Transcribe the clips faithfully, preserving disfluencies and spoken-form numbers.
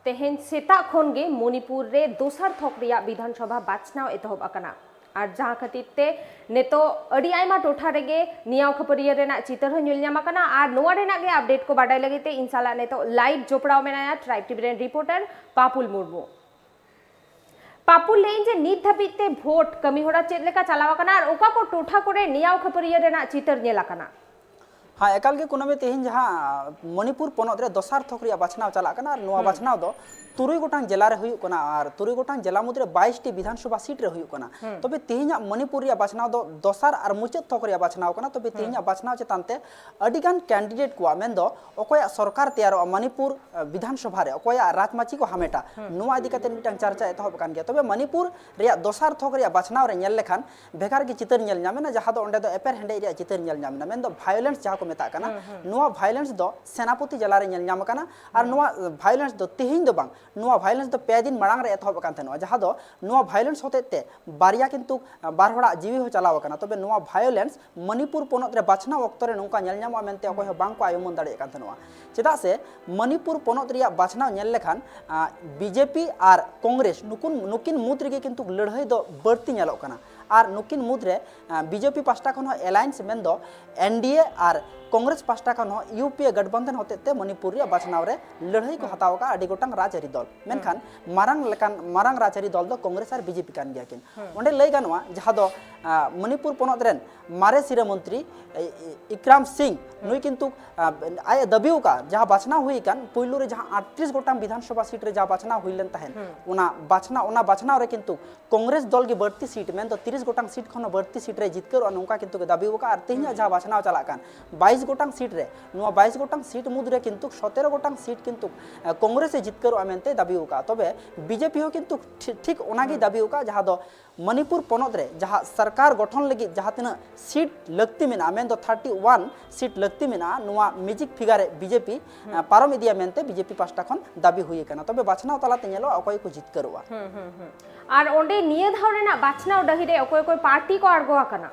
ᱛᱮᱦᱮᱧ ᱥᱮᱛᱟᱜ ᱠᱷᱚᱱ ᱜᱮ ᱢᱚᱱᱤᱯᱩᱨ ᱨᱮ ᱫᱚᱥᱟᱨ ᱛᱷᱚᱠ ᱨᱮᱭᱟᱜ ᱵᱤᱫᱷᱟᱱ ᱥᱚᱵᱷᱟ ᱵᱟᱪᱷᱱᱟᱣ ᱮᱛᱚᱦᱚᱵ ᱟᱠᱟᱱᱟ, ᱟᱨ ᱡᱟᱦᱟᱸ ᱠᱷᱟᱹᱛᱤᱨ ᱛᱮ ᱱᱤᱛᱚᱜ ᱟᱹᱰᱤ ᱟᱭᱢᱟ ᱴᱚᱴᱷᱟ ᱨᱮᱜᱮ ᱱᱮᱭᱟᱣ ᱠᱷᱟᱹᱯᱟᱹᱨᱤᱭᱟᱹ ᱨᱮᱱᱟᱜ ᱪᱤᱛᱟᱹᱨ ᱦᱚᱸ ᱧᱮᱞ ᱧᱟᱢ ᱟᱠᱟᱱᱟ᱾ ᱟᱨ ᱱᱚᱣᱟ ᱨᱮᱱᱟᱜ ᱜᱮ ᱟᱯᱰᱮᱴ ᱠᱚ ᱵᱟᱰᱟᱭ ᱞᱟᱹᱜᱤᱫ ᱛᱮ ᱤᱧ ᱥᱟᱞᱟᱜ ᱱᱤᱛᱚᱜ ᱞᱟᱭᱤᱵᱷ ᱡᱚᱯᱲᱟᱣ ᱢᱮᱱᱟᱭᱟ ᱴᱨᱟᱭᱤᱵᱽ ᱴᱤᱵᱷᱤ ᱨᱮᱱ ᱨᱤᱯᱳᱨᱴᱟᱨ ᱯᱟᱯᱩᱞ ᱢᱩᱨᱢᱩ᱾ ᱯᱟᱯᱩᱞ, ᱞᱟᱹᱭᱟᱹᱧ ᱡᱮ ᱱᱤᱛ ᱫᱷᱟᱹᱵᱤᱡ ᱛᱮ ᱵᱷᱳᱴ ᱠᱟᱹᱢᱤ ᱦᱚᱨᱟ ᱪᱮᱫ ᱞᱮᱠᱟ ᱪᱟᱞᱟᱣ ᱟᱠᱟᱱᱟ ᱟᱨ ᱚᱠᱟ ᱠᱚ ᱴᱚᱴᱷᱟ ᱠᱚᱨᱮ ᱱᱮᱭᱟᱣ ᱠᱷᱟᱹᱯᱟᱹᱨᱤᱭᱟᱹ ᱨᱮᱱᱟᱜ ᱪᱤᱛᱟᱹᱨ ᱧᱮᱞ ᱟᱠᱟᱱᱟ? ᱦᱮᱸ, ᱮᱠᱟᱞ ᱜᱮ ᱠᱩᱱᱟᱹᱢᱤ, ᱛᱮᱦᱮᱧ ᱡᱟᱦᱟᱸ ᱢᱚᱱᱤᱯᱩᱨ ᱯᱚᱱᱚᱛ ᱨᱮ ᱫᱚᱥᱟᱨ ᱛᱷᱚᱠ ᱨᱮᱭᱟᱜ ᱵᱟᱪᱷᱱᱟᱣ ᱪᱟᱞᱟᱜ ᱠᱟᱱᱟ, ᱟᱨ ᱱᱚᱣᱟ ᱦᱩᱸ᱾ ᱵᱟᱪᱷᱱᱟᱣ ᱫᱚ ᱛᱩᱨᱩᱭ ᱜᱚᱴᱟᱝ ᱡᱮᱞᱟ ᱨᱮ ᱦᱩᱭᱩᱜ ᱠᱟᱱᱟ, ᱟᱨ ᱛᱩᱨᱩᱭ ᱜᱚᱴᱟᱝ ᱡᱮᱞᱟ ᱢᱩᱫᱽᱨᱮ ᱵᱟᱭᱤᱥ ᱴᱤ ᱵᱤᱫᱷᱟᱱ ᱥᱚᱵᱷᱟ ᱥᱤᱴ ᱨᱮ ᱦᱩᱭᱩᱜ ᱠᱟᱱᱟ᱾ ᱦᱩᱸ᱾ ᱛᱚᱵᱮ ᱛᱮᱦᱮᱧᱟᱜ ᱢᱚᱱᱤᱯᱩᱨ ᱨᱮᱭᱟᱜ ᱵᱟᱪᱷᱱᱟᱣ ᱫᱚ ᱫᱚᱥᱟᱨ ᱟᱨ ᱢᱩᱪᱟᱹᱫ ᱛᱷᱚᱠ ᱨᱮᱭᱟᱜ ᱵᱟᱪᱷᱱᱟᱣ ᱠᱟᱱᱟ᱾ ᱛᱚᱵᱮ ᱦᱩᱸ᱾ ᱛᱮᱦᱮᱧᱟᱜ ᱵᱟᱪᱷᱱᱟᱣ ᱪᱮᱛᱟᱱ ᱛᱮ ᱟᱹᱰᱤ ᱜᱟᱱ ᱠᱮᱱᱰᱤᱰᱮᱴ ᱠᱚᱣᱟᱜ, ᱢᱮᱱᱫᱚ ᱚᱠᱚᱭᱟᱜ ᱥᱚᱨᱠᱟᱨ ᱛᱮᱭᱟᱨᱚᱜᱼᱟ ᱢᱚᱱᱤᱯᱩᱨ, ᱟᱸ, ᱵᱤᱫᱷᱟᱱ ᱥᱚᱵᱷᱟ ᱨᱮ ᱚᱠᱚᱭᱟᱜ ᱨᱟᱡᱽᱢᱟᱹᱪᱤ ᱠᱚ ᱦᱟᱢᱮᱴᱟ, ᱦᱩᱸ᱾ ᱱᱚᱣᱟ ᱤᱫᱤ ᱠᱟᱛᱮ ᱢᱤᱫᱴᱟᱝ ᱪᱟᱨᱪᱟ ᱮᱛᱚᱦᱚᱵ ᱟᱠᱟᱱ ᱜᱮᱭᱟ᱾ ᱛᱚᱵᱮ ᱢᱚᱱᱤᱯᱩᱨ ᱨᱮᱭᱟᱜ ᱫᱚᱥᱟᱨ ᱛᱷᱚᱠ ᱨᱮᱭᱟᱜ ᱵᱟᱪᱷᱱᱟᱣ ᱨᱮ ᱧᱮᱞ ᱞᱮᱠᱷᱟᱱ ᱵᱷᱮᱜᱟᱨ ᱜᱮ ᱪᱤᱛᱟᱹᱨ ᱧᱮᱞ ᱧᱟᱢ ᱮᱱᱟ, ᱡᱟᱦᱟᱸ ᱫᱚ ᱚᱸᱰᱮ ᱫᱚ ᱮᱯᱮᱨ ᱦᱮᱸᱰᱮᱡ ᱨᱮᱭᱟᱜ ᱪᱤᱛᱟᱹᱨ ᱧᱮᱞ ᱧᱟᱢ ᱮᱱᱟ᱾ ᱢᱮᱱᱫᱚ ᱵᱷᱟᱭᱳᱞᱮᱱᱥ ᱡᱟᱦᱟᱸ ᱠᱚ ᱢᱮᱛᱟᱜ ᱠᱟᱱᱟ, ᱦᱩᱸ, ᱦᱩᱸ᱾ ᱱᱚᱣᱟ ᱵᱷᱟᱭᱳᱞᱮᱱᱥ ᱫᱚ ᱥᱮᱱᱟᱯᱚᱛᱤ ᱡᱮᱞᱟ ᱨᱮ ᱧᱮᱞ ᱧᱟᱢ ᱟᱠᱟᱱᱟ᱾ ᱟᱨ ᱦᱩᱸ᱾ ᱱᱚᱣᱟ, ᱟᱸ, ᱵᱷᱟᱭᱳᱞᱮᱱᱥ ᱫᱚ ᱛᱮᱦᱮᱧ ᱫᱚ ᱵᱟᱝ, ᱱᱚᱣᱟ ᱵᱷᱟᱭᱳᱞᱮᱱᱥ ᱫᱚ ᱯᱮ ᱫᱤᱱ ᱢᱟᱲᱟᱝ ᱨᱮ ᱮᱛᱚᱦᱚᱵ ᱟᱠᱟᱱ ᱛᱟᱦᱮᱱᱟ, ᱡᱟᱦᱟᱸ ᱫᱚ ᱱᱚᱣᱟ ᱵᱷᱟᱭᱳᱞᱮᱱᱥ ᱦᱚᱛᱮᱡ ᱛᱮ ᱵᱟᱨᱭᱟ ᱠᱤᱱᱛᱩ, ᱟᱸ, ᱵᱟᱨ ᱦᱚᱲᱟᱜ ᱡᱤᱣᱤ ᱦᱚᱸ ᱪᱟᱞᱟᱣ ᱟᱠᱟᱱᱟ᱾ ᱛᱚᱵᱮ ᱱᱚᱣᱟ ᱵᱷᱟᱭᱳᱞᱮᱱᱥ ᱢᱚᱱᱤᱯᱩᱨ ᱯᱚᱱᱚᱛ ᱨᱮ ᱵᱟᱪᱷᱱᱟᱣ ᱚᱠᱛᱚ ᱨᱮ ᱱᱚᱝᱠᱟ ᱧᱮᱞ ᱧᱟᱢᱚᱜᱼᱟ ᱢᱮᱱᱛᱮ ᱚᱠᱚᱭ ᱦᱚᱸ ᱵᱟᱝ ᱠᱚ ᱟᱭ ᱩᱢᱟᱹᱱ ᱫᱟᱲᱮᱭᱟᱜ ᱠᱟᱱ ᱛᱟᱦᱮᱱᱟ᱾ ᱪᱮᱫᱟᱜ ᱥᱮ ᱢᱚᱱᱤᱯᱩᱨ ᱯᱚᱱᱚᱛ ᱨᱮᱭᱟᱜ ᱵᱟᱪᱷᱱᱟᱣ ᱧᱮᱞ ᱞᱮᱠᱷᱟᱱ, ᱟᱸ, ᱵᱤᱡᱮᱯᱤ ᱟᱨ ᱠᱚᱝᱜᱨᱮᱥ ᱱᱩᱠᱩᱱ, ᱱᱩᱠᱤᱱ ᱢᱩᱫᱽ ᱨᱮᱜᱮ ᱠᱤᱱᱛᱩ ᱞᱟᱹᱲᱦᱟᱹᱭ ᱫᱚ ᱵᱟᱹᱲᱛᱤ ᱧᱮᱞᱚᱜ ᱠᱟᱱᱟ᱾ ᱟᱨ ᱱᱩᱠᱤᱱ ᱢᱩᱫᱽ ᱨᱮ, ᱟᱸ, ᱵᱤᱡᱮᱯᱤ ᱯᱟᱦᱴᱟ ᱠᱷᱚᱱ ᱦᱚᱸ ᱮᱞᱟᱭᱮᱱᱥ, ᱢᱮᱱᱫᱚ ᱮᱱ ᱰᱤ ᱮ, ᱟᱨ ᱠᱚᱝᱜᱨᱮᱥ ᱯᱟᱦᱴᱟ ᱠᱷᱚᱱ ᱦᱚᱸ ᱤᱭᱩ ᱯᱤ ᱮ ᱜᱟᱴᱷᱵᱟᱱᱫᱷᱚᱱ ᱦᱚᱛᱮᱡ ᱛᱮ ᱢᱚᱱᱤᱯᱩᱨ ᱨᱮᱭᱟᱜ ᱵᱟᱪᱷᱱᱟᱣ ᱨᱮ ᱞᱟᱹᱲᱦᱟᱹᱭ ᱠᱚ ᱦᱩᱸ᱾ ᱦᱟᱛᱟᱣ ᱟᱠᱟᱫᱼᱟ ᱟᱹᱰᱤ ᱜᱚᱴᱟᱝ ᱨᱟᱡᱽᱟᱹᱨᱤ ᱫᱚᱞ᱾ ᱦᱩᱸ᱾ ᱢᱮᱱᱠᱷᱟᱱ ᱢᱟᱨᱟᱝ ᱞᱮᱠᱟᱱ, ᱢᱟᱨᱟᱝ ᱨᱟᱡᱽᱟᱹᱨᱤ ᱫᱚᱞ ᱫᱚ ᱠᱚᱝᱜᱨᱮᱥ ᱟᱨ ᱵᱤᱡᱮᱯᱤ ᱠᱟᱱ ᱜᱮᱭᱟ ᱠᱤᱱ᱾ ᱦᱩᱸ᱾ ᱚᱸᱰᱮ ᱞᱟᱹᱭ ᱜᱟᱱᱚᱜᱼᱟ, ᱡᱟᱦᱟᱸ ᱫᱚ, ᱟᱸ, ᱢᱚᱱᱤᱯᱩᱨ ᱯᱚᱱᱚᱛ ᱨᱮᱱ ᱢᱟᱨᱮ ᱥᱤᱨᱟᱹ ᱢᱚᱱᱛᱨᱤ, ᱮ, ᱮ, ᱤᱠᱨᱟᱢ ᱥᱤᱝ, ᱦᱩᱸ᱾ ᱱᱩᱭ ᱠᱤᱱᱛᱩ, ᱟᱸ, ᱟᱡ ᱮ ᱫᱟᱹᱵᱤ ᱟᱠᱟᱫ, ᱡᱟᱦᱟᱸ ᱵᱟᱪᱷᱱᱟᱣ ᱦᱩᱭ ᱟᱠᱟᱱ, ᱯᱩᱭᱞᱩ ᱨᱮ ᱡᱟᱦᱟᱸ ᱟᱴᱛᱨᱤᱥ ᱜᱚᱴᱟᱝ ᱵᱤᱫᱷᱟᱱ ᱥᱚᱵᱷᱟ ᱥᱤᱴ ᱨᱮ ᱡᱟᱦᱟᱸ ᱵᱟᱪᱷᱱᱟᱣ ᱦᱩᱭ ᱞᱮᱱ ᱛᱟᱦᱮᱸᱫ, ᱦᱩᱸ᱾ ᱚᱱᱟ ᱵᱟᱪᱷᱱᱟᱣ, ᱚᱱᱟ ᱵᱟᱪᱷᱱᱟᱣ ᱨᱮ ᱠᱤᱱᱛᱩ ᱠᱚᱝᱜᱨᱮᱥ ᱫᱚᱞ ᱜᱮ ᱵᱟᱹᱲᱛᱤ ᱥᱤᱴ, ᱢᱮᱱᱫᱚ ᱛᱤᱨᱤᱥ ᱜᱚᱴᱟᱝ ᱥᱤᱴ ᱠᱷᱚᱱ ᱦᱚᱸ ᱵᱟᱹᱲᱛᱤ ᱥᱤᱴ ᱨᱮ ᱡᱤᱛᱠᱟᱹᱨᱚᱜᱼᱟ, ᱱᱚᱝᱠᱟ ᱠᱤᱱᱛᱩ ᱠᱚ ᱫᱟᱹᱵᱤ ᱟᱠᱟᱫᱼᱟ᱾ ᱟᱨ ᱛᱮᱦᱮᱧᱟᱜ ᱦᱩᱸ᱾ ᱡᱟᱦᱟᱸ ᱵᱟᱪᱷᱱᱟᱣ ᱪᱟᱞᱟᱜ ᱠᱟᱱ ᱵᱟᱭᱤᱥ ᱜᱚᱴᱟᱝ ᱥᱤᱴ ᱨᱮ, ᱱᱚᱣᱟ ᱵᱟᱭᱤᱥ ᱜᱚᱴᱟᱝ ᱥᱤᱴ ᱢᱩᱫᱽ ᱨᱮ ᱠᱤᱱᱛᱩ ᱥᱚᱛᱮᱨᱚ ᱜᱚᱴᱟᱝ ᱥᱤᱴ ᱠᱤᱱᱛᱩ, ᱮ, ᱠᱚᱝᱜᱨᱮᱥ ᱮ ᱡᱤᱛᱠᱟᱹᱨᱚᱜᱼᱟ ᱢᱮᱱᱛᱮ ᱫᱟᱹᱵᱤ ᱟᱠᱟᱫᱼᱟ᱾ ᱛᱚᱵᱮ ᱵᱤᱡᱮᱯᱤ ᱦᱚᱸ ᱠᱤᱱᱛᱩ ᱴᱷᱤ-, ᱴᱷᱤᱠ ᱚᱱᱟᱜᱮᱭ ᱦᱩᱸ᱾ ᱫᱟᱹᱵᱤ ᱟᱠᱟᱫᱼᱟ, ᱡᱟᱦᱟᱸ ᱫᱚ ᱢᱚᱱᱤᱯᱩᱨ ᱯᱚᱱᱚᱛ ᱨᱮ ᱡᱟᱦᱟᱸ ᱥᱚᱨᱠᱟᱨ ᱜᱚᱴᱷᱚᱱ ᱞᱟᱹᱜᱤᱫ ᱡᱟᱦᱟᱸ ᱛᱤᱱᱟᱹᱜ ᱥᱤᱴ ᱞᱟᱹᱠᱛᱤ ᱢᱮᱱᱟᱜᱼᱟ, ᱢᱮᱱᱫᱚ ᱛᱷᱟᱨᱴᱤ ᱣᱟᱱ ᱥᱤᱴ ᱞᱟᱹᱠᱛᱤ ᱢᱮᱱᱟᱜᱼᱟ, ᱱᱚᱣᱟ ᱢᱮᱡᱤᱠ ᱯᱷᱤᱜᱟᱨ ᱨᱮ ᱵᱤᱡᱮᱯᱤ, ᱦᱩᱸ᱾ ᱮ, ᱯᱟᱨᱚᱢ ᱤᱫᱤᱭᱟ ᱢᱮᱱᱛᱮ ᱵᱤᱡᱮᱯᱤ ᱯᱟᱦᱴᱟ ᱠᱷᱚᱱ ᱫᱟᱹᱵᱤ ᱦᱩᱭ ᱟᱠᱟᱱᱟ᱾ ᱛᱚᱵᱮ ᱵᱟᱪᱷᱱᱟᱣ ᱛᱟᱞᱟᱛᱮ ᱧᱮᱞᱚᱜᱼᱟ ᱚᱠᱚᱭ ᱠᱚ ᱡᱤᱛᱠᱟᱹᱨᱚᱜᱼᱟ᱾ ᱦᱩᱸ, ᱦᱩᱸ, ᱦᱩᱸ᱾ ᱟᱨ ᱚᱸᱰᱮ ᱱᱤᱭᱟᱹ ᱫᱷᱟᱣ ᱨᱮᱱᱟᱜ ᱵᱟᱪᱷᱱᱟᱣ ᱰᱟᱹᱦᱤ ᱨᱮ ᱚᱠᱚᱭ ᱚᱠᱚᱭ ᱯᱟᱨᱴᱤ ᱠᱚ ᱟᱬᱜᱚ ᱟᱠᱟᱱᱟ?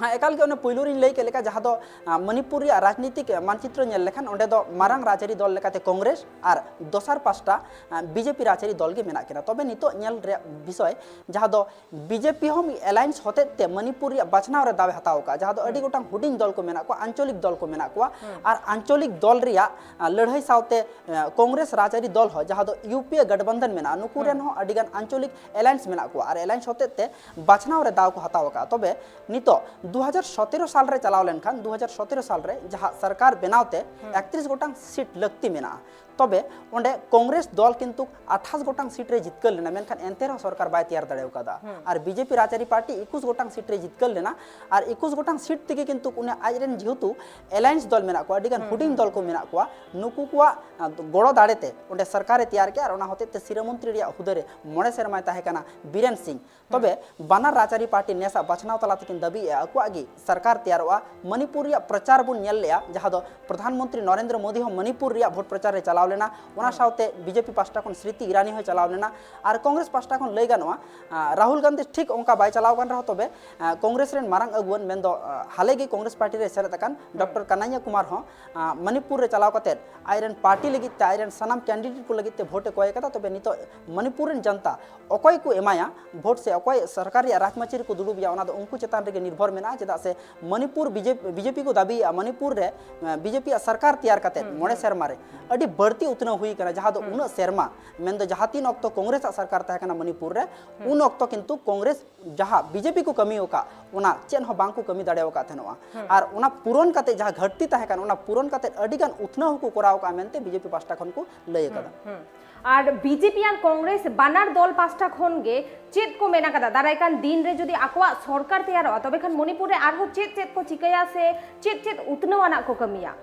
ᱦᱮᱸ, ᱮᱠᱟᱞ ᱜᱮ ᱚᱱᱮ ᱯᱩᱭᱞᱩ ᱨᱤᱧ ᱞᱟᱹᱭ ᱠᱮᱫ ᱞᱮᱠᱟ, ᱡᱟᱦᱟᱸ ᱫᱚ ᱟᱸ, ᱢᱚᱱᱤᱯᱩᱨ ᱨᱮᱭᱟᱜ ᱨᱟᱡᱽᱱᱤᱛᱤᱠ ᱢᱟᱱᱪᱤᱛᱨᱚ ᱧᱮᱞ ᱞᱮᱠᱷᱟᱱ, ᱚᱸᱰᱮ ᱫᱚ ᱢᱟᱨᱟᱝ ᱨᱟᱡᱽᱟᱹᱨᱤ ᱫᱚᱞ ᱞᱮᱠᱟᱛᱮ ᱠᱚᱝᱜᱨᱮᱥ ᱟᱨ ᱫᱚᱥᱟᱨ ᱯᱟᱥᱴᱟ ᱟᱸ, ᱵᱤᱡᱮᱯᱤ ᱨᱟᱡᱽᱟᱹᱨᱤ ᱫᱚᱞ ᱜᱮ ᱢᱮᱱᱟᱜ ᱠᱤᱱᱟ᱾ ᱛᱚᱵᱮ ᱱᱤᱛᱚᱜ ᱧᱮᱞ ᱨᱮᱭᱟᱜ ᱵᱤᱥᱚᱭ, ᱡᱟᱦᱟᱸ ᱫᱚ ᱵᱤᱡᱮᱯᱤ ᱦᱚᱸ ᱢᱤᱫ alliance ᱦᱚᱛᱮᱡ ᱛᱮ ᱢᱚᱱᱤᱯᱩᱨ ᱨᱮᱭᱟᱜ ᱵᱟᱪᱷᱱᱟᱣ ᱨᱮ ᱫᱟᱣ ᱮ ᱦᱟᱛᱟᱣ ᱟᱠᱟᱫᱼᱟ, ᱡᱟᱦᱟᱸ ᱫᱚ ᱟᱹᱰᱤ ᱦᱩᱸ᱾ ᱜᱚᱴᱟᱝ ᱦᱩᱰᱤᱧ ᱫᱚᱞ ᱠᱚ ᱢᱮᱱᱟᱜ ᱠᱚᱣᱟ, ᱟᱧᱪᱚᱞᱤᱠ ᱫᱚᱞ ᱠᱚ ᱢᱮᱱᱟᱜ ᱠᱚᱣᱟ᱾ ᱦᱩᱸ᱾ ᱟᱨ ᱟᱧᱪᱚᱞᱤᱠ ᱫᱚᱞ ᱨᱮᱭᱟᱜ, ᱟᱸ, ᱞᱟᱹᱲᱦᱟᱹᱭ ᱥᱟᱶᱛᱮ, ᱟᱸ, ᱠᱚᱝᱜᱨᱮᱥ ᱨᱟᱡᱽᱟᱹᱨᱤ ᱫᱚᱞ ᱦᱚᱸ, ᱡᱟᱦᱟᱸ ᱫᱚ ᱭᱩ ᱯᱤ ᱮ ᱜᱟᱴᱷᱵᱟᱱᱫᱷᱚᱱ ᱢᱮᱱᱟᱜᱼᱟ, ᱱᱩᱠᱩ ᱨᱮᱱ ᱦᱩᱸ᱾ ᱦᱚᱸ ᱟᱹᱰᱤ ᱜᱟᱱ ᱟᱧᱪᱚᱞᱤᱠ alliance ᱢᱮᱱᱟᱜ ᱠᱚᱣᱟ᱾ ᱟᱨ alliance ᱦᱚᱛᱮᱡ ᱛᱮ ᱵᱟᱪᱷᱱᱟᱣ ᱨᱮ ᱫᱟᱣ ᱠᱚ ᱦᱟᱛᱟᱣ ᱟᱠᱟᱫᱼᱟ᱾ ᱛᱚᱵᱮ ᱱᱤᱛᱚᱜ ᱫᱩ ᱦᱟᱡᱟᱨ ᱥᱚᱛᱮᱨᱚ ᱥᱟᱞ ᱨᱮ ᱪᱟᱞᱟᱣ ᱞᱮᱱᱠᱷᱟᱱ, ᱫᱩ ᱦᱟᱡᱟᱨ ᱥᱚᱛᱮᱨᱚ ᱥᱟᱞ ᱨᱮ ᱡᱟᱦᱟᱸ ᱥᱚᱨᱠᱟᱨ ᱵᱮᱱᱟᱣ ᱛᱮ ᱦᱩᱸ᱾ ᱮᱠᱛᱨᱤᱥ ᱜᱚᱴᱟᱝ ᱥᱤᱴ ᱞᱟᱹᱠᱛᱤ ᱢᱮᱱᱟᱜᱼᱟ᱾ ᱛᱚᱵᱮ ᱚᱸᱰᱮ ᱠᱚᱝᱜᱨᱮᱥ ᱫᱚᱞ ᱠᱤᱱᱛᱩ ᱟᱴᱷᱟᱥ ᱜᱚᱴᱟᱝ ᱥᱤᱴ ᱨᱮ ᱡᱤᱛᱠᱟᱹᱨ ᱞᱮᱱᱟ, ᱢᱮᱱᱠᱷᱟᱱ ᱮᱱᱛᱮ ᱨᱮᱦᱚᱸ ᱥᱚᱨᱠᱟᱨ ᱵᱟᱭ ᱛᱮᱭᱟᱨ ᱫᱟᱲᱮ ᱟᱠᱟᱫᱟ᱾ ᱦᱩᱸ᱾ ᱟᱨ ᱵᱤᱡᱮᱯᱤ ᱨᱟᱡᱽᱟᱹᱨᱤ ᱯᱟᱨᱴᱤ ᱮᱠᱩᱥ ᱜᱚᱴᱟᱝ ᱥᱤᱴ ᱨᱮ ᱡᱤᱛᱠᱟᱹᱨ ᱞᱮᱱᱟ, ᱟᱨ ᱮᱠᱩᱥ ᱜᱚᱴᱟᱝ ᱥᱤᱴ ᱛᱮᱜᱮ ᱠᱤᱱᱛᱩ ᱩᱱᱤ ᱟᱡᱨᱮᱱ ᱡᱮᱦᱮᱛᱩ alliance ᱫᱚᱞ ᱢᱮᱱᱟᱜ ᱠᱚᱣᱟ, ᱟᱹᱰᱤ ᱜᱟᱱ ᱦᱩᱸ, ᱦᱩᱰᱤᱧ ᱦᱩᱸ, ᱫᱚᱞ ᱠᱚ ᱦᱩᱸ, ᱢᱮᱱᱟᱜ ᱠᱚᱣᱟ, ᱱᱩᱠᱩ ᱠᱚᱣᱟᱜ, ᱟᱸ, ᱜᱚᱲᱚ ᱫᱟᱲᱮ ᱛᱮ ᱚᱸᱰᱮ ᱥᱚᱨᱠᱟᱨᱮ ᱛᱮᱭᱟᱨ ᱠᱮᱜᱼᱟ᱾ ᱟᱨ ᱚᱱᱟ ᱦᱚᱛᱮᱡ ᱛᱮ ᱥᱤᱨᱟᱹ ᱢᱚᱱᱛᱨᱤ ᱨᱮᱭᱟᱜ ᱦᱩᱫᱟᱹ ᱨᱮ ᱢᱚᱬᱮ ᱥᱮᱨᱢᱟᱭ ᱛᱟᱦᱮᱸ ᱠᱟᱱᱟ ᱵᱤᱨᱮᱱ ᱥᱤᱝ᱾ ᱛᱚᱵᱮ ᱵᱟᱱᱟᱨ ᱨᱟᱡᱽᱟᱹᱨᱤ ᱯᱟᱨᱴᱤ ᱱᱮᱥᱟᱜ ᱵᱟᱪᱷᱱᱟᱣ ᱛᱟᱞᱟ ᱛᱮᱠᱤᱱ ᱫᱟᱹᱵᱤᱭᱮᱫᱼᱟ ᱟᱠᱚᱣᱟᱜ ᱜᱮ ᱥᱚᱨᱠᱟᱨ ᱛᱮᱭᱟᱨᱚᱜᱼᱟ᱾ ᱢᱚᱱᱤᱯᱩᱨ ᱨᱮᱭᱟᱜ ᱯᱨᱚᱪᱟᱨ ᱵᱚᱱ ᱧᱮᱞ ᱞᱮᱜᱼᱟ, ᱡᱟᱦᱟᱸ ᱫᱚ ᱯᱨᱚᱫᱷᱟᱱ ᱢᱚᱱᱛᱨᱤ ᱱᱚᱨᱮᱱᱫᱨᱚ ᱢᱳᱫᱤ ᱦᱚᱸ ᱢᱚᱱᱤᱯᱩᱨ ᱨᱮᱭᱟᱜ ᱵᱷᱳᱴ ᱯᱨᱚᱪᱟᱨ ᱨᱮ ᱪᱟᱞᱟᱣ ᱞᱮᱱᱟ᱾ ᱚᱱᱟ ᱦᱩᱸ᱾ ᱥᱟᱶᱛᱮ ᱵᱤᱡᱮᱯᱤ ᱯᱟᱦᱴᱟ ᱠᱷᱚᱱ ᱥᱢᱨᱤᱛᱤ ᱤᱨᱟᱱᱤ ᱦᱚᱸᱭ ᱪᱟᱞᱟᱣ ᱞᱮᱱᱟ᱾ ᱟᱨ ᱠᱚᱝᱜᱨᱮᱥ ᱯᱟᱦᱴᱟ ᱠᱷᱚᱱ ᱞᱟᱹᱭ ᱜᱟᱱᱚᱜᱼᱟ, ᱟᱸ, ᱨᱟᱦᱩᱞ ᱜᱟᱱᱫᱷᱤ ᱴᱷᱤᱠ ᱚᱱᱠᱟ ᱵᱟᱭ ᱪᱟᱞᱟᱣ ᱠᱟᱱ ᱨᱮᱦᱚᱸ, ᱛᱚᱵᱮ, ᱟᱸ, ᱠᱚᱝᱜᱨᱮᱥ ᱨᱮᱱ ᱢᱟᱨᱟᱝ ᱟᱹᱜᱩᱣᱟᱹᱱ, ᱢᱮᱱᱫᱚ, ᱟᱸ, ᱦᱟᱞᱮ ᱜᱮ ᱠᱚᱝᱜᱨᱮᱥ ᱯᱟᱨᱴᱤ ᱨᱮ ᱥᱮᱞᱮᱫ ᱟᱠᱟᱱ ᱦᱩᱸ᱾ ᱰᱚᱠᱴᱚᱨ ᱠᱟᱱᱟᱭᱭᱟ ᱠᱩᱢᱟᱨ ᱦᱚᱸ, ᱟᱸ, ᱢᱚᱱᱤᱯᱩᱨ ᱨᱮ ᱪᱟᱞᱟᱣ ᱠᱟᱛᱮᱫ ᱟᱡᱨᱮᱱ ᱯᱟᱨᱴᱤ ᱞᱟᱹᱜᱤᱫ ᱛᱮ, ᱟᱡᱨᱮᱱ ᱥᱟᱱᱟᱢ ᱠᱮᱱᱰᱤᱰᱮᱴ ᱠᱚ ᱞᱟᱹᱜᱤᱫ ᱛᱮ ᱵᱷᱳᱴ ᱮ ᱠᱚᱭ ᱟᱠᱟᱫᱟ᱾ ᱛᱚᱵᱮ ᱱᱤᱛᱚᱜ ᱢᱚᱱᱤᱯᱩᱨ ᱨᱮᱱ ᱡᱚᱱᱛᱟ ᱚᱠᱚᱭ ᱠᱚ ᱮᱢᱟᱭᱟ ᱵᱷᱳᱴ ᱥᱮ ᱚᱠᱚᱭ ᱥᱚᱨᱠᱟᱨ ᱨᱮᱭᱟᱜ ᱨᱟᱡᱽᱢᱟᱹᱪᱤ ᱨᱮᱠᱚ ᱫᱩᱲᱩᱵᱮᱭᱟ, ᱚᱱᱟ ᱫᱚ ᱩᱱᱠᱩ ᱪᱮᱛᱟᱱ ᱨᱮᱜᱮ ᱱᱤᱨᱵᱷᱚᱨ ᱢᱮᱱᱟᱜᱼᱟ᱾ ᱪᱮᱫᱟᱜ ᱥᱮ ᱢᱚᱱᱤᱯᱩᱨ ᱵᱤᱡᱮᱯᱤ, ᱵᱤᱡᱮᱯᱤ ᱠᱚ ᱫᱟᱹᱵᱤᱭᱮᱫᱼᱟ, ᱢᱚᱱᱤᱯᱩᱨ ᱨᱮ, ᱮᱸ, ᱵᱤᱡᱮᱯᱤᱭᱟᱜ ᱥᱚᱨᱠᱟᱨ ᱛᱮᱭᱟᱨ ᱠᱟᱛᱮᱫ ᱦᱩᱸ, ᱢᱚᱬᱮ ᱦᱩᱸ᱾ ᱥᱮᱨᱢᱟ ᱨᱮ ᱟᱹᱰᱤ ᱵᱟᱹᱲᱛᱤ ᱩᱛᱱᱟᱹᱣ ᱦᱩᱭ ᱟᱠᱟᱱᱟ, ᱡᱟᱦᱟᱸ ᱫᱚ ᱦᱩᱸ᱾ ᱩᱱᱟᱹᱜ ᱥᱮᱨᱢᱟ, ᱢᱮᱱᱫᱚ ᱡᱟᱦᱟᱸ ᱛᱤᱱ ᱚᱠᱛᱚ ᱠᱚᱝᱜᱨᱮᱥ ᱟᱜ ᱥᱚᱨᱠᱟᱨ ᱛᱟᱦᱮᱸ ᱠᱟᱱᱟ ᱢᱚᱱᱤᱯᱩᱨ ᱨᱮ, ᱦᱩᱸ᱾ ᱩᱱ ᱚᱠᱛᱚ ᱠᱤᱱᱛᱩ ᱠᱚᱝᱜᱨᱮᱥ ᱡᱟᱦᱟᱸ ᱵᱤᱡᱮᱯᱤ ᱠᱚ ᱠᱟᱹᱢᱤ ᱟᱠᱟᱫ, ᱚᱱᱟ ᱪᱮᱫ ᱦᱚᱸ ᱵᱟᱝ ᱠᱚ ᱠᱟᱹᱢᱤ ᱫᱟᱲᱮ ᱟᱠᱟᱫ ᱛᱟᱦᱮᱱᱚᱜᱼᱟ᱾ ᱦᱩᱸ᱾ ᱟᱨ ᱚᱱᱟ ᱯᱩᱨᱚᱱ ᱠᱟᱛᱮ ᱡᱟᱦᱟᱸ ᱜᱷᱟᱹᱴᱛᱤ ᱛᱟᱦᱮᱸ ᱠᱟᱱᱟ, ᱚᱱᱟ ᱯᱩᱨᱚᱱ ᱠᱟᱛᱮ ᱟᱹᱰᱤ ᱜᱟᱱ ᱩᱛᱱᱟᱹᱣ ᱦᱚᱸᱠᱚ ᱠᱚᱨᱟᱣ ᱟᱠᱟᱫᱼᱟ ᱢᱮᱱᱛᱮ ᱵᱤᱡᱮᱯᱤ ᱯᱟᱦᱴᱟ ᱠᱷᱚᱱ ᱠᱚ ᱞᱟᱹᱭ ᱟᱠᱟᱫᱟ᱾ ᱦᱩᱸ, ᱦᱩᱸ᱾ ᱟᱨ ᱵᱤᱡᱮᱯᱤ ᱟᱨ ᱠᱚᱝᱜᱨᱮᱥ ᱵᱟᱱᱟᱨ ᱫᱚᱞ ᱯᱟᱦᱴᱟ ᱠᱷᱚᱱ ᱜᱮ ᱪᱮᱫ ᱠᱚ ᱢᱮᱱ ᱟᱠᱟᱫᱟ, ᱫᱟᱨᱟᱭ ᱠᱟᱱ ᱫᱤᱱ ᱨᱮ ᱡᱩᱫᱤ ᱟᱠᱚᱣᱟᱜ ᱥᱚᱨᱠᱟᱨ ᱛᱮᱭᱟᱨᱚᱜᱼᱟ, ᱛᱚᱵᱮ ᱠᱷᱟᱱ ᱢᱚᱱᱤᱯᱩᱨ ᱨᱮ ᱟᱨᱦᱚᱸ ᱪᱮᱫ ᱪᱮᱫ ᱠᱚ ᱪᱤᱠᱟᱹᱭᱟ ᱥᱮ ᱪᱮᱫ ᱪᱮᱫ ᱩᱛᱱᱟᱹᱣ ᱟᱱᱟᱜ ᱠᱚ ᱠᱟᱹᱢᱤᱭᱟ?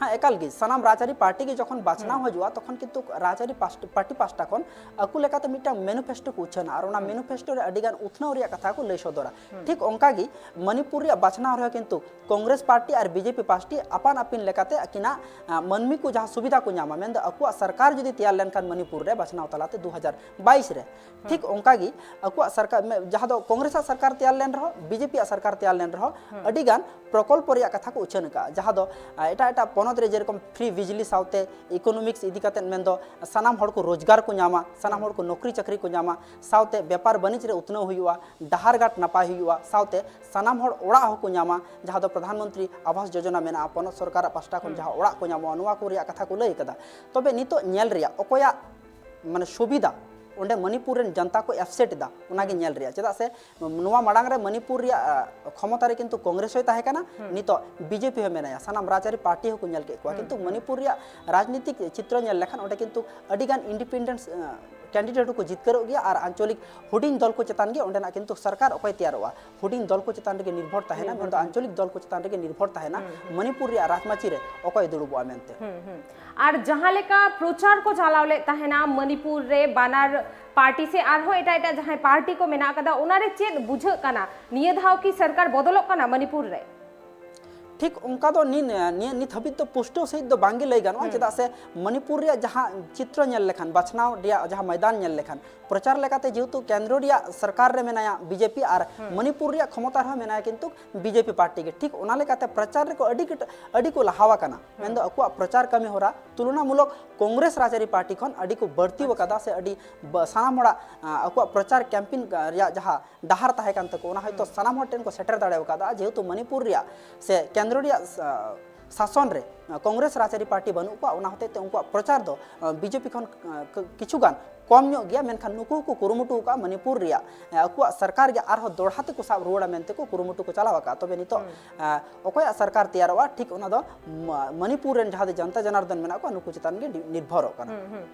ᱦᱮᱸ, ᱮᱠᱟᱞ ᱜᱮ᱾ ᱥᱟᱱᱟᱢ ᱨᱟᱡᱽᱟᱹᱨᱤ ᱯᱟᱨᱴᱤ ᱜᱮ ᱡᱚᱠᱷᱚᱱ ᱵᱟᱪᱷᱱᱟᱣ ᱦᱤᱡᱩᱜᱼᱟ, ᱛᱚᱠᱷᱚᱱ ᱠᱤᱱᱛᱩ ᱨᱟᱡᱽᱟᱹᱨᱤ ᱯᱟᱥᱴ-, ᱯᱟᱨᱴᱤ ᱯᱟᱥᱴᱟ ᱠᱷᱚᱱ ᱟᱠᱚ ᱞᱮᱠᱟᱛᱮ ᱢᱤᱫᱴᱟᱝ ᱢᱮᱱᱤᱯᱷᱮᱥᱴᱳ ᱠᱚ ᱩᱪᱷᱟᱹᱱᱟ ᱟᱨ ᱚᱱᱟ ᱢᱮᱱᱤᱯᱷᱮᱥᱴᱳ ᱨᱮ ᱟᱹᱰᱤ ᱜᱟᱱ ᱩᱛᱱᱟᱹᱣ ᱨᱮᱭᱟᱜ ᱠᱟᱛᱷᱟ ᱠᱚ ᱞᱟᱹᱭ ᱥᱚᱫᱚᱨᱟ᱾ ᱴᱷᱤᱠ ᱚᱱᱠᱟ ᱜᱮ ᱢᱚᱱᱤᱯᱩᱨ ᱨᱮᱭᱟᱜ ᱵᱟᱪᱷᱱᱟᱣ ᱨᱮᱦᱚᱸ ᱠᱤᱱᱛᱩ ᱠᱚᱝᱜᱨᱮᱥ ᱯᱟᱨᱴᱤ ᱟᱨ ᱵᱤᱡᱮᱯᱤ ᱯᱟᱨᱴᱤ ᱟᱯᱟᱱ ᱟᱹᱯᱤᱱ ᱞᱮᱠᱟᱛᱮ ᱟᱹᱠᱤᱱᱟᱜ, ᱟ, ᱢᱟᱹᱱᱢᱤ ᱠᱚ ᱡᱟᱦᱟᱸ ᱥᱩᱵᱤᱫᱷᱟ ᱠᱚ ᱧᱟᱢᱟ, ᱢᱮᱱᱫᱚ ᱟᱠᱚᱣᱟᱜ ᱥᱚᱨᱠᱟᱨ ᱡᱩᱫᱤ ᱛᱮᱭᱟᱨ ᱞᱮᱱᱠᱷᱟᱱ ᱢᱚᱱᱤᱯᱩᱨ ᱨᱮ ᱵᱟᱪᱷᱱᱟᱣ ᱛᱟᱞᱟᱛᱮ ᱫᱩ ᱦᱟᱡᱟᱨ ᱵᱟᱭᱤᱥ ᱨᱮ, ᱴᱷᱤᱠ ᱚᱱᱠᱟ ᱜᱮ ᱟᱠᱚᱣᱟᱜ ᱥᱚᱨᱠᱟᱨ, ᱢᱮ-, ᱡᱟᱦᱟᱸ ᱫᱚ ᱠᱚᱝᱜᱨᱮᱥ ᱟᱜ ᱥᱚᱨᱠᱟᱨ ᱛᱮᱭᱟᱨ ᱞᱮᱱ ᱨᱮᱦᱚᱸ, ᱵᱤᱡᱮᱯᱤ ᱟᱜ ᱥᱚᱨᱠᱟᱨ ᱛᱮᱭᱟᱨ ᱞᱮᱱ ᱨᱮᱦᱚᱸ, ᱟᱹᱰᱤ ᱜᱟᱱ ᱯᱨᱚᱠᱚᱞᱯᱚ ᱨᱮᱭᱟᱜ ᱠᱟᱛᱷᱟ ᱠᱚ ᱩᱪᱷᱟᱹᱱ ᱟᱠᱟᱫᱼᱟ, ᱡᱟᱦᱟᱸ ᱫᱚ, ᱟ, ᱮᱴᱟᱜ ᱮᱴᱟᱜ ᱯᱚᱱᱚᱛ ᱨᱮ ᱡᱮᱨᱚᱠᱚᱢ ᱯᱷᱨᱤ ᱵᱤᱡᱽᱞᱤ ᱥᱟᱶᱛᱮ ᱤᱠᱳᱱᱚᱢᱤᱠᱥ ᱤᱫᱤ ᱠᱟᱛᱮᱫ ᱢᱮᱱᱫᱚ ᱥᱟᱱᱟᱢ ᱦᱚᱲ ᱠᱚ ᱨᱳᱡᱽᱜᱟᱨ ᱠᱚ ᱧᱟᱢᱟ, ᱥᱟᱱᱟᱢ ᱦᱚᱲ ᱠᱚ ᱱᱚᱠᱨᱤ ᱪᱟᱹᱠᱨᱤ ᱠᱚ ᱧᱟᱢᱟ, ᱥᱟᱶᱛᱮ ᱵᱮᱯᱟᱨ ᱵᱟᱹᱱᱤᱡᱽ ᱨᱮ ᱩᱛᱱᱟᱹᱣ ᱦᱩᱭᱩᱜᱼᱟ, ᱰᱟᱦᱟᱨ ᱜᱷᱟᱴ ᱱᱟᱯᱟᱭ ᱦᱩᱭᱩᱜᱼᱟ, ᱥᱟᱶᱛᱮ ᱥᱟᱱᱟᱢ ᱦᱚᱲ ᱚᱲᱟᱜ ᱦᱚᱸᱠᱚ ᱧᱟᱢᱟ, ᱡᱟᱦᱟᱸ ᱫᱚ ᱯᱨᱚᱫᱷᱟᱱ ᱢᱚᱱᱛᱨᱤ ᱟᱵᱟᱥ ᱡᱳᱡᱚᱱᱟ ᱢᱮᱱᱟᱜᱼᱟ, ᱯᱚᱱᱚᱛ ᱥᱚᱨᱠᱟᱨᱟᱜ ᱯᱟᱥᱴᱟ ᱠᱷᱚᱱ ᱡᱟᱦᱟᱸ ᱚᱲᱟᱜ ᱠᱚ ᱧᱟᱢᱚᱜᱼᱟ, ᱱᱚᱣᱟ ᱠᱚ ᱨᱮᱭᱟᱜ ᱠᱟᱛᱷᱟ ᱠᱚ ᱞᱟᱹᱭ ᱟᱠᱟᱫᱟ᱾ ᱛᱚᱵᱮ ᱱᱤᱛᱚᱜ ᱧᱮᱞ ᱨᱮᱭᱟᱜ ᱚᱠᱚᱭᱟᱜ ᱢᱟᱱᱮ ᱥᱩᱵᱤᱫᱷᱟ ᱚᱸᱰᱮ ᱢᱚᱱᱤᱯᱩᱨ ᱨᱮᱱ ᱡᱚᱱᱛᱟ ᱠᱚ ᱮᱯᱥᱮᱴ ᱮᱫᱟ, ᱚᱱᱟᱜᱮ ᱧᱮᱞ ᱨᱮᱭᱟᱜ᱾ ᱪᱮᱫᱟᱜ ᱥᱮ ᱱᱚᱣᱟ ᱢᱟᱲᱟᱝ ᱨᱮ ᱢᱚᱱᱤᱯᱩᱨ ᱨᱮᱭᱟᱜ, ᱟ, ᱠᱷᱚᱢᱚᱛᱟ ᱨᱮ ᱠᱤᱱᱛᱩ ᱠᱚᱝᱜᱨᱮᱥ ᱦᱚᱸᱭ ᱛᱟᱦᱮᱸ ᱠᱟᱱᱟ, ᱱᱤᱛᱚᱜ ᱵᱤᱡᱮᱯᱤ ᱦᱚᱸ ᱢᱮᱱᱟᱭᱟ, ᱥᱟᱱᱟᱢ ᱨᱟᱡᱽᱟᱹᱨᱤ ᱯᱟᱨᱴᱤ ᱦᱚᱸᱠᱚ ᱧᱮᱞ ᱠᱮᱫ ᱠᱚᱣᱟ, ᱠᱤᱱᱛᱩ ᱢᱚᱱᱤᱯᱩᱨ ᱨᱮᱭᱟᱜ ᱨᱟᱡᱽᱱᱤᱛᱤᱠ ᱪᱤᱛᱨᱚ ᱧᱮᱞ ᱞᱮᱠᱷᱟᱱ ᱚᱸᱰᱮ ᱠᱤᱱᱛᱩ ᱟᱹᱰᱤᱜᱟᱱ ᱤᱱᱰᱤᱯᱮᱱᱰᱮᱱᱥ, ᱟ, ᱠᱮᱱᱰᱤᱰᱮᱴ ᱦᱚᱸᱠᱚ ᱡᱤᱛᱠᱟᱹᱨᱚᱜ ᱜᱮᱭᱟ ᱟᱨ ᱟᱧᱪᱚᱞᱤᱠ ᱦᱩᱰᱤᱧ ᱫᱚᱞ ᱠᱚ ᱪᱮᱛᱟᱱ ᱜᱮ ᱚᱸᱰᱮᱱᱟᱜ ᱠᱤᱱᱛᱩ ᱥᱚᱨᱠᱟᱨ ᱚᱠᱚᱭ ᱛᱮᱭᱟᱨᱚᱜᱼᱟ, ᱦᱩᱰᱤᱧ ᱫᱚᱞ ᱠᱚ ᱪᱮᱛᱟᱱ ᱨᱮᱜᱮ ᱱᱤᱨᱵᱷᱚᱨ ᱛᱟᱦᱮᱱᱟ, ᱢᱮᱱᱫᱚ ᱟᱧᱪᱚᱞᱤᱠ ᱫᱚᱞ ᱠᱚ ᱪᱮᱛᱟᱱ ᱨᱮᱜᱮ ᱱᱤᱨᱵᱷᱚᱨ ᱛᱟᱦᱮᱱᱟ ᱢᱚᱱᱤᱯᱩᱨ ᱨᱮᱭᱟᱜ ᱨᱟᱡᱽᱢᱟᱹᱪᱤ ᱨᱮ ᱚᱠᱚᱭ ᱫᱩᱲᱩᱵᱚᱜᱼᱟ ᱢᱮᱱᱛᱮ᱾ ᱟᱨ ᱡᱟᱦᱟᱸ ᱞᱮᱠᱟ ᱯᱨᱚᱪᱟᱨ ᱠᱚ ᱪᱟᱞᱟᱣ ᱞᱮᱫ ᱛᱟᱦᱮᱱᱟ ᱢᱚᱱᱤᱯᱩᱨ ᱨᱮ ᱵᱟᱱᱟᱨ ᱯᱟᱨᱴᱤ ᱥᱮ ᱟᱨᱦᱚᱸ ᱮᱴᱟᱜ ᱮᱴᱟᱜ ᱡᱟᱦᱟᱸᱭ ᱯᱟᱨᱴᱤ ᱠᱚ ᱢᱮᱱᱟᱜ ᱟᱠᱟᱫᱟ, ᱚᱱᱟᱨᱮ ᱪᱮᱫ ᱵᱩᱡᱷᱟᱹᱜ ᱠᱟᱱᱟ? ᱱᱤᱭᱟᱹ ᱫᱷᱟᱣ ᱠᱤ ᱥᱚᱨᱠᱟᱨ ᱵᱚᱫᱚᱞᱚᱜ ᱠᱟᱱᱟ ᱢᱚᱱᱤᱯᱩᱨ ᱨᱮ? ᱴᱷᱤᱠ ᱚᱱᱠᱟ ᱫᱚ ᱱᱤ-, ᱱᱤᱭᱟᱹ ᱱᱤᱛ ᱦᱟᱹᱵᱤᱡ ᱫᱚ ᱯᱩᱥᱴᱟᱹᱣ ᱥᱟᱺᱦᱤᱡ ᱫᱚ ᱵᱟᱝᱜᱮ ᱞᱟᱹᱭ ᱜᱟᱱᱚᱜᱼᱟ, ᱪᱮᱫᱟᱜ ᱥᱮ ᱢᱚᱱᱤᱯᱩᱨ ᱨᱮᱭᱟᱜ ᱡᱟᱦᱟᱸ ᱪᱤᱛᱨᱚ ᱧᱮᱞ ᱞᱮᱠᱷᱟᱱ, ᱵᱟᱪᱷᱱᱟᱣ ᱨᱮᱭᱟᱜ ᱡᱟᱦᱟᱸ ᱢᱚᱭᱫᱟᱱ ᱧᱮᱞ ᱞᱮᱠᱷᱟᱱ, ᱯᱨᱚᱪᱟᱨ ᱞᱮᱠᱟᱛᱮ ᱡᱮᱦᱮᱛᱩ ᱠᱮᱱᱫᱨᱚ ᱨᱮᱭᱟᱜ ᱥᱚᱨᱠᱟᱨ ᱨᱮ ᱢᱮᱱᱟᱭᱟ ᱵᱤᱡᱮᱯᱤ ᱟᱨ ᱢᱚᱱᱤᱯᱩᱨ ᱨᱮᱭᱟᱜ ᱠᱷᱚᱢᱚᱛᱟ ᱨᱮᱦᱚᱸ ᱢᱮᱱᱟᱭᱟ ᱠᱤᱱᱛᱩ ᱵᱤᱡᱮᱯᱤ ᱯᱟᱨᱴᱤ ᱜᱮ, ᱴᱷᱤᱠ ᱚᱱᱟ ᱞᱮᱠᱟᱛᱮ ᱯᱨᱚᱪᱟᱨ ᱨᱮᱠᱚ ᱟᱹᱰᱤ ᱠᱤᱴ-, ᱟᱹᱰᱤ ᱠᱚ ᱞᱟᱦᱟᱣ ᱟᱠᱟᱱᱟ, ᱢᱮᱱᱫᱚ ᱟᱠᱚᱣᱟᱜ ᱯᱨᱚᱪᱟᱨ ᱠᱟᱹᱢᱤ ᱦᱚᱨᱟ ᱛᱩᱞᱚᱱᱟᱢᱩᱞᱚᱠ ᱠᱚᱝᱜᱨᱮᱥ ᱨᱟᱡᱽᱟᱹᱨᱤ ᱯᱟᱨᱴᱤ ᱠᱷᱚᱱ ᱟᱹᱰᱤ ᱠᱚ ᱵᱟᱹᱲᱛᱤ ᱟᱠᱟᱫᱟ ᱥᱮ ᱟᱹᱰᱤ ᱵᱟ-, ᱥᱟᱱᱟᱢ ᱦᱚᱲᱟᱜ, ᱟ, ᱟᱠᱚᱣᱟᱜ ᱯᱨᱚᱪᱟᱨ ᱠᱮᱢᱯᱮᱱ ᱨᱮᱭᱟᱜ ᱡᱟᱦᱟᱸ ᱰᱟᱦᱟᱨ ᱛᱟᱦᱮᱸ ᱠᱟᱱ ᱛᱟᱠᱚ, ᱚᱱᱟ ᱦᱚᱭᱛᱳ ᱥᱟᱱᱟᱢ ᱦᱚᱲ ᱴᱷᱮᱱ ᱠᱚ ᱥᱮᱴᱮᱨ ᱫᱟᱲᱮ ᱟᱠᱟᱫᱟ, ᱡᱮᱦᱮᱛᱩ ᱢᱚᱱᱤᱯᱩᱨ ᱨᱮᱭᱟᱜ ᱥᱮ ᱠᱮᱱᱫᱨᱚ ᱨᱮᱭᱟᱜ ᱥᱟ-, ᱥᱟᱥᱚᱱ ᱨᱮ, ᱟ, ᱠᱚᱝᱜᱨᱮᱥ ᱨᱟᱡᱽᱟᱹᱨᱤ ᱯᱟᱨᱴᱤ ᱵᱟᱹᱱᱩᱜ ᱠᱚᱣᱟ, ᱚᱱᱟ ᱦᱚᱛᱮᱡ ᱛᱮ ᱩᱱᱠᱩᱣᱟᱜ ᱯᱨᱚᱪᱟᱨ ᱫᱚ, ᱟ, ᱵᱤᱡᱮᱯᱤ ᱠᱷᱚᱱ, ᱟ, ᱠ-, ᱠᱤᱪᱷᱩ ᱜᱟᱱ ᱠᱚᱢ ᱧᱚᱜ ᱜᱮᱭᱟ, ᱢᱮᱱᱠᱷᱟᱱ ᱱᱩᱠᱩ ᱦᱚᱸᱠᱚ ᱠᱩᱨᱩᱢᱩᱴᱩ ᱟᱠᱟᱫᱼᱟ ᱢᱚᱱᱤᱯᱩᱨ ᱨᱮᱭᱟᱜ, ᱟ, ᱟᱠᱚᱣᱟᱜ ᱥᱚᱨᱠᱟᱨ ᱜᱮ ᱟᱨᱦᱚᱸ ᱫᱚᱲᱦᱟ ᱛᱮᱠᱚ ᱥᱟᱵ ᱨᱩᱣᱟᱹᱲᱟ ᱢᱮᱱᱛᱮ ᱠᱚ ᱠᱩᱨᱩᱢᱩᱴᱩ ᱠᱚ ᱪᱟᱞᱟᱣ ᱟᱠᱟᱫᱼᱟ᱾ ᱛᱚᱵᱮ ᱱᱤᱛᱚᱜ, ᱟ, ᱚᱠᱚᱭᱟᱜ ᱥᱚᱨᱠᱟᱨ ᱛᱮᱭᱟᱨᱚᱜᱼᱟ, ᱴᱷᱤᱠ ᱚᱱᱟ ᱫᱚ ᱢᱟ-, ᱢᱚᱱᱤᱯᱩᱨ ᱨᱮᱱ ᱡᱟᱦᱟᱸ ᱫᱚ ᱡᱚᱱᱛᱟ ᱡᱚᱱᱟᱨᱫᱚᱱ ᱢᱮᱱᱟᱜ ᱠᱚᱣᱟ, ᱱᱩᱠᱩ ᱪᱮᱛᱟᱱ ᱜᱮ ᱰᱤ-, ᱱᱤᱨᱵᱷᱚᱨᱚᱜ ᱠᱟᱱᱟ᱾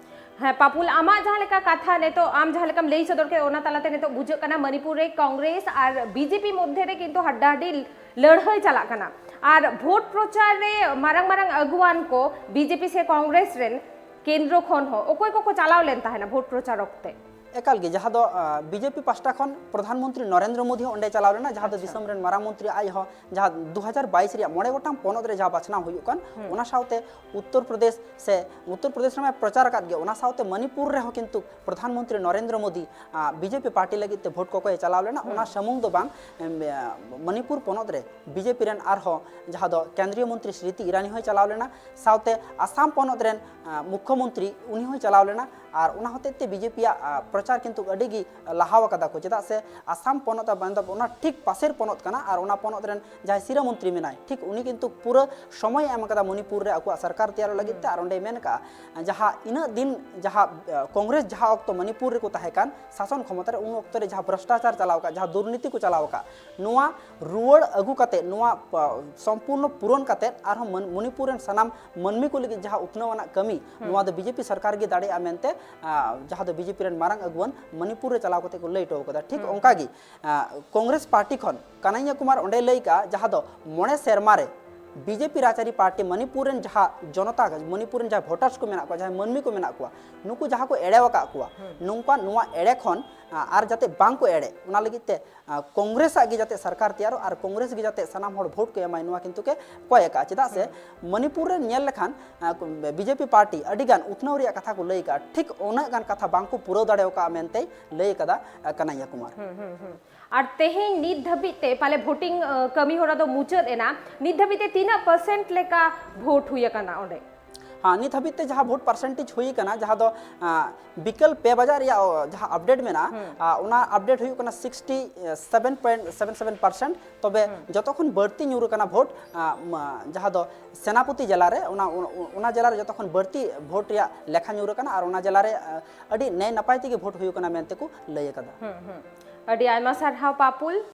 ᱦᱮᱸ ᱯᱟᱯᱩᱞ, ᱟᱢᱟᱜ ᱡᱟᱦᱟᱸ ᱞᱮᱠᱟ ᱠᱟᱛᱷᱟ ᱱᱤᱛᱚᱜ ᱟᱢ ᱡᱟᱦᱟᱸ ᱞᱮᱠᱟᱢ ᱞᱟᱹᱭ ᱥᱚᱫᱚᱨ ᱠᱮᱫ, ᱚᱱᱟ ᱛᱟᱞᱟᱛᱮ ᱱᱤᱛᱚᱜ ᱵᱩᱡᱷᱟᱹᱜ ᱠᱟᱱᱟ ᱢᱚᱱᱤᱯᱩᱨ ᱨᱮ ᱠᱚᱝᱜᱨᱮᱥ ᱟᱨ ᱵᱤᱡᱮᱯᱤ ᱢᱚᱫᱽᱫᱷᱮ ᱨᱮ ᱠᱤᱱᱛᱩ ᱦᱟᱰᱰᱟᱦᱟᱰᱤ ᱞᱟᱹᱲᱦᱟᱹᱭ ᱪᱟᱞᱟᱜ ᱠᱟᱱᱟ᱾ ᱟᱨ ᱵᱷᱳᱴ ᱯᱨᱚᱪᱟᱨ ᱨᱮ ᱢᱟᱨᱟᱝ ᱢᱟᱨᱟᱝ ᱟᱹᱜᱩᱣᱟᱱ ᱠᱚ ᱵᱤᱡᱮᱯᱤ ᱥᱮ ᱠᱚᱝᱜᱨᱮᱥ ᱨᱮᱱ ᱠᱮᱱᱫᱨᱚ ᱠᱷᱚᱱ ᱦᱚᱸ ᱚᱠᱚᱭ ᱠᱚᱠᱚ ᱪᱟᱞᱟᱣ ᱞᱮᱱ ᱛᱟᱦᱮᱱᱟ ᱵᱷᱳᱴ ᱯᱨᱚᱪᱟᱨ ᱚᱠᱛᱮ? ᱮᱠᱟᱞ ᱜᱮ, ᱡᱟᱦᱟᱸ ᱫᱚ ᱵᱤᱡᱮᱯᱤ ᱯᱟᱥᱴᱟ ᱠᱷᱚᱱ ᱯᱨᱚᱫᱷᱟᱱ ᱢᱚᱱᱛᱨᱤ ᱱᱚᱨᱮᱱᱫᱨᱚ ᱢᱳᱫᱤ ᱦᱚᱸ ᱚᱸᱰᱮ ᱪᱟᱞᱟᱣ ᱞᱮᱱᱟ, ᱡᱟᱦᱟᱸ ᱫᱚ ᱟᱪᱪᱷᱟ᱾ ᱫᱤᱥᱚᱢ ᱨᱮᱱ ᱢᱟᱨᱟᱝ ᱢᱚᱱᱛᱨᱤ ᱟᱡ ᱦᱚᱸ ᱡᱟᱦᱟᱸ ᱫᱩ ᱦᱟᱡᱟᱨ ᱵᱟᱭᱤᱥ ᱨᱮᱭᱟᱜ ᱢᱚᱬᱮ ᱜᱚᱴᱟᱝ ᱯᱚᱱᱚᱛ ᱨᱮ ᱡᱟᱦᱟᱸ ᱵᱟᱪᱷᱱᱟᱣ ᱦᱩᱭᱩᱜ ᱠᱟᱱ, ᱦᱩᱸ᱾ ᱚᱱᱟ ᱥᱟᱶᱛᱮ ᱩᱛᱛᱚᱨ ᱯᱨᱚᱫᱮᱥ ᱥᱮ ᱩᱛᱛᱚᱨ ᱯᱨᱚᱫᱮᱥ ᱨᱮᱢᱟ ᱯᱨᱚᱪᱟᱨ ᱟᱠᱟᱫ ᱜᱮ, ᱚᱱᱟ ᱥᱟᱶᱛᱮ ᱢᱚᱱᱤᱯᱩᱨ ᱨᱮᱦᱚᱸ ᱠᱤᱱᱛᱩ ᱯᱨᱚᱫᱷᱟᱱ ᱢᱚᱱᱛᱨᱤ ᱱᱚᱨᱮᱱᱫᱨᱚ ᱢᱳᱫᱤ ᱵᱤᱡᱮᱯᱤ ᱯᱟᱨᱴᱤ ᱞᱟᱹᱜᱤᱫ ᱛᱮ ᱵᱷᱳᱴ ᱠᱚᱠᱚᱭ ᱪᱟᱞᱟᱣ ᱞᱮᱱᱟ᱾ ᱦᱩᱸ᱾ ᱚᱱᱟ ᱥᱩᱢᱩᱝ ᱫᱚ ᱵᱟᱝ, ᱮᱢ, ᱮ, ᱢᱚᱱᱤᱯᱩᱨ ᱯᱚᱱᱚᱛ ᱨᱮ ᱵᱤᱡᱮᱯᱤ ᱨᱮᱱ ᱟᱨᱦᱚᱸ ᱡᱟᱦᱟᱸ ᱫᱚ ᱠᱮᱱᱫᱨᱤᱭᱚ ᱢᱚᱱᱛᱨᱤ ᱥᱢᱨᱤᱛᱤ ᱤᱨᱟᱱᱤ ᱦᱚᱸᱭ ᱪᱟᱞᱟᱣ ᱞᱮᱱᱟ, ᱥᱟᱶᱛᱮ ᱟᱥᱟᱢ ᱯᱚᱱᱚᱛ ᱨᱮᱱ ᱟ, ᱢᱩᱠᱠᱷᱚ ᱢᱚᱱᱛᱨᱤ ᱩᱱᱤ ᱦᱚᱸᱭ ᱪᱟᱞᱟᱣ ᱞᱮᱱᱟ᱾ ᱟᱨ ᱚᱱᱟ ᱦᱚᱛᱮᱡ ᱛᱮ ᱵᱤᱡᱮᱯᱤᱭᱟᱜ ᱯᱨᱚᱪᱟᱨ ᱠᱤᱱᱛᱩ ᱟᱹᱰᱤ ᱜᱮ ᱞᱟᱦᱟᱣ ᱟᱠᱟᱫᱟ ᱠᱚ, ᱪᱮᱫᱟᱜ ᱥᱮ ᱟᱥᱟᱢ ᱯᱚᱱᱚᱛ ᱟᱨ ᱢᱮᱱᱫᱚ ᱚᱱᱟ ᱴᱷᱤᱠ ᱯᱟᱥᱮᱨ ᱯᱚᱱᱚᱛ ᱠᱟᱱᱟ᱾ ᱟᱨ ᱚᱱᱟ ᱯᱚᱱᱚᱛ ᱨᱮᱱ ᱡᱟᱦᱟᱸᱭ ᱥᱤᱨᱟᱹ ᱢᱚᱱᱛᱨᱤ ᱢᱮᱱᱟᱭ, ᱴᱷᱤᱠ ᱩᱱᱤ ᱠᱤᱱᱛᱩ ᱯᱩᱨᱟᱹ ᱥᱚᱢᱚᱭ ᱮ ᱮᱢ ᱟᱠᱟᱫᱟ ᱢᱚᱱᱤᱯᱩᱨ ᱨᱮ ᱟᱠᱚᱣᱟᱜ ᱥᱚᱨᱠᱟᱨ ᱛᱮᱭᱟᱨᱚᱜ ᱞᱟᱹᱜᱤᱫ ᱛᱮ᱾ ᱟᱨ ᱚᱸᱰᱮᱭ ᱢᱮᱱ ᱟᱠᱟᱫᱼᱟ, ᱡᱟᱦᱟᱸ ᱤᱱᱟᱹᱜ ᱫᱤᱱ ᱡᱟᱦᱟᱸ ᱟ, ᱠᱚᱝᱜᱨᱮᱥ ᱡᱟᱦᱟᱸ ᱚᱠᱛᱚ ᱢᱚᱱᱤᱯᱩᱨ ᱨᱮᱠᱚ ᱛᱟᱦᱮᱸ ᱠᱟᱱ ᱥᱟᱥᱚᱱ ᱠᱷᱚᱢᱚᱛᱟ ᱨᱮ, ᱩᱱ ᱚᱠᱛᱚ ᱨᱮ ᱡᱟᱦᱟᱸ ᱵᱷᱨᱚᱥᱴᱟᱪᱟᱨ ᱪᱟᱞᱟᱣ ᱟᱠᱟᱫ, ᱡᱟᱦᱟᱸ ᱫᱩᱨᱱᱤᱛᱤ ᱠᱚ ᱪᱟᱞᱟᱣ ᱟᱠᱟᱫ, ᱱᱚᱣᱟ ᱨᱩᱣᱟᱹᱲ ᱟᱹᱜᱩ ᱠᱟᱛᱮ, ᱱᱚᱣᱟ ᱯ-, ᱥᱚᱢᱯᱩᱨᱱᱚ ᱯᱩᱨᱚᱱ ᱠᱟᱛᱮ ᱟᱨᱦᱚᱸ ᱢᱟᱱ-, ᱢᱚᱱᱤᱯᱩᱨ ᱨᱮᱱ ᱥᱟᱱᱟᱢ ᱢᱟᱹᱱᱢᱤ ᱠᱚ ᱞᱟᱹᱜᱤᱫ ᱡᱟᱦᱟᱸ ᱩᱛᱱᱟᱹᱣ ᱟᱱᱟᱜ ᱠᱟᱹᱢᱤ, ᱦᱩᱸ᱾ ᱱᱚᱣᱟ ᱫᱚ ᱵᱤᱡᱮᱯᱤ ᱥᱚᱨᱠᱟᱨ ᱜᱮ ᱫᱟᱲᱮᱭᱟᱜᱼᱟ ᱢᱮᱱᱛᱮ, ᱟ, ᱡᱟᱦᱟᱸ ᱫᱚ ᱵᱤᱡᱮᱯᱤ ᱨᱮᱱ ᱢᱟᱨᱟᱝ ᱟᱹᱜᱩᱣᱟᱹᱱ ᱢᱚᱱᱤᱯᱩᱨ ᱨᱮ ᱪᱟᱞᱟᱣ ᱠᱟᱛᱮ ᱠᱚ ᱞᱟᱹᱭ ᱦᱚᱴᱚ ᱠᱟᱫᱟ᱾ ᱴᱷᱤᱠ ᱦᱩᱸ᱾ ᱚᱱᱠᱟ ᱜᱮ, ᱟ, ᱠᱚᱝᱜᱨᱮᱥ ᱯᱟᱨᱴᱤ ᱠᱷᱚᱱ ᱠᱟᱱᱟᱭᱭᱟ ᱠᱩᱢᱟᱨ ᱚᱸᱰᱮ ᱞᱟᱹᱭ ᱠᱟᱜᱼᱟ, ᱡᱟᱦᱟᱸ ᱫᱚ ᱢᱚᱬᱮ ᱥᱮᱨᱢᱟ ᱨᱮ ᱵᱤᱡᱮᱯᱤ ᱨᱟᱡᱽᱟᱹᱨᱤ ᱯᱟᱨᱴᱤ ᱢᱚᱱᱤᱯᱩᱨ ᱨᱮᱱ ᱡᱟᱦᱟᱸ ᱡᱚᱱᱚᱛᱟ, ᱢᱚᱱᱤᱯᱩᱨ ᱨᱮᱱ ᱡᱟᱦᱟᱸᱭ ᱵᱷᱳᱴᱟᱨᱥ ᱠᱚ ᱢᱮᱱᱟᱜ ᱠᱚᱣᱟ, ᱡᱟᱦᱟᱸᱭ ᱢᱟᱹᱱᱢᱤ ᱠᱚ ᱢᱮᱱᱟᱜ ᱠᱚᱣᱟ, ᱱᱩᱠᱩ ᱡᱟᱦᱟᱸ ᱠᱚ ᱮᱲᱮ ᱟᱠᱟᱫ ᱠᱚᱣᱟ, ᱦᱩᱸ᱾ ᱱᱚᱝᱠᱟ ᱱᱚᱣᱟ ᱮᱲᱮ ᱠᱷᱚᱱ, ᱟ, ᱟᱨ ᱡᱟᱛᱮ ᱵᱟᱝ ᱠᱚ ᱮᱲᱮ, ᱚᱱᱟ ᱞᱟᱹᱜᱤᱫ ᱛᱮ, ᱟ, ᱠᱚᱝᱜᱨᱮᱥ ᱟᱜ ᱜᱮ ᱡᱟᱛᱮ ᱥᱚᱨᱠᱟᱨ ᱛᱮᱭᱟᱨᱚᱜ ᱟᱨ ᱠᱚᱝᱜᱨᱮᱥ ᱜᱮ ᱡᱟᱛᱮ ᱥᱟᱱᱟᱢ ᱦᱚᱲ ᱵᱷᱳᱴ ᱠᱚ ᱮᱢᱟᱭ, ᱱᱚᱣᱟ ᱠᱤᱱᱛᱩ ᱠᱮ ᱠᱚᱭ ᱟᱠᱟᱫᱼᱟ᱾ ᱪᱮᱫᱟᱜ ᱥᱮ ᱦᱩᱸ᱾ ᱢᱚᱱᱤᱯᱩᱨ ᱨᱮ ᱧᱮᱞ ᱞᱮᱠᱷᱟᱱ, ᱟ, ᱵᱤᱡᱮᱯᱤ ᱯᱟᱨᱴᱤ ᱟᱹᱰᱤ ᱜᱟᱱ ᱩᱛᱱᱟᱹᱣ ᱨᱮᱭᱟᱜ ᱠᱟᱛᱷᱟ ᱠᱚ ᱞᱟᱹᱭ ᱟᱠᱟᱫᱼᱟ, ᱴᱷᱤᱠ ᱩᱱᱟᱹᱜ ᱜᱟᱱ ᱠᱟᱛᱷᱟ ᱵᱟᱝ ᱠᱚ ᱯᱩᱨᱟᱹᱣ ᱫᱟᱲᱮ ᱟᱠᱟᱫᱼᱟ ᱢᱮᱱᱛᱮᱭ ᱞᱟᱹᱭ ᱟᱠᱟᱫᱟ, ᱟ, ᱠᱟᱱᱟᱭᱭᱟ ᱠᱩᱢᱟᱨ᱾ ᱦᱩᱸ, ᱦᱩᱸ, ᱦᱩᱸ᱾ ᱟᱨ ᱛᱮᱦᱮᱧ ᱱᱤᱛ ᱫᱷᱟᱹᱵᱤᱡ ᱛᱮ ᱯᱟᱞᱮ ᱵᱷᱳᱴᱤᱝ, ᱟ, ᱠᱟᱹᱢᱤ ᱦᱚᱨᱟ ᱫᱚ ᱢᱩᱪᱟᱹᱫ ᱮᱱᱟ, ᱱᱤᱛ ᱫᱷᱟᱹᱵᱤᱡ ᱛᱮ ᱛᱤᱱᱟᱹᱜ ᱯᱟᱨᱥᱮᱱᱴ ᱞᱮᱠᱟ ᱵᱷᱳᱴ ᱦᱩᱭ ᱟᱠᱟᱱᱟ ᱚᱸᱰᱮ? ᱦᱮᱸ, ᱱᱤᱛ ᱦᱟᱹᱵᱤᱡ ᱛᱮ ᱡᱟᱦᱟᱸ ᱵᱷᱳᱴ ᱯᱟᱨᱥᱮᱱᱴᱮᱡᱽ ᱦᱩᱭ ᱟᱠᱟᱱᱟ, ᱡᱟᱦᱟᱸ ᱫᱚ, ᱟ, ᱵᱤᱠᱮᱞ ᱯᱮ ᱵᱟᱡᱟᱜ ᱨᱮᱭᱟᱜ, ᱚ, ᱡᱟᱦᱟᱸ ᱟᱯᱰᱮᱴ ᱢᱮᱱᱟᱜᱼᱟ, ᱦᱩᱸ᱾ ᱟ, ᱚᱱᱟ ᱟᱯᱰᱮᱴ ᱦᱩᱭᱩᱜ ᱠᱟᱱᱟ sixty seven point seven seven percent. ᱛᱚᱵᱮ ᱦᱩᱸ᱾ ᱡᱚᱛᱚ ᱠᱷᱚᱱ ᱵᱟᱹᱲᱛᱤ ᱧᱩᱨ ᱟᱠᱟᱱᱟ ᱵᱷᱳᱴ, ᱟ, ᱢᱟ, ᱡᱟᱦᱟᱸ ᱫᱚ ᱥᱮᱱᱟᱯᱚᱛᱤ ᱡᱮᱞᱟ ᱨᱮ, ᱚᱱᱟ, ᱚᱱᱟ, ᱚᱱᱟ ᱡᱮᱞᱟ ᱨᱮ ᱡᱚᱛᱚ ᱠᱷᱚᱱ ᱵᱟᱹᱲᱛᱤ ᱵᱷᱳᱴ ᱨᱮᱭᱟᱜ ᱞᱮᱠᱷᱟ ᱧᱩᱨ ᱟᱠᱟᱱᱟ ᱟᱨ ᱚᱱᱟ ᱡᱮᱞᱟ ᱨᱮ, ᱟ, ᱟᱹᱰᱤ ᱱᱟᱭ ᱱᱟᱯᱟᱭ ᱛᱮᱜᱮ ᱵᱷᱳᱴ ᱦᱩᱭ ᱟᱠᱟᱱᱟ ᱢᱮᱱᱛᱮ ᱠᱚ ᱞᱟᱹᱭ ᱟᱠᱟᱫᱟ᱾ ᱦᱩᱸ, ᱦᱩᱸ᱾ ᱟᱹᱰᱤ ᱟᱭᱢᱟ ᱥᱟᱨᱦᱟᱣ ᱯᱟᱯᱩᱞ᱾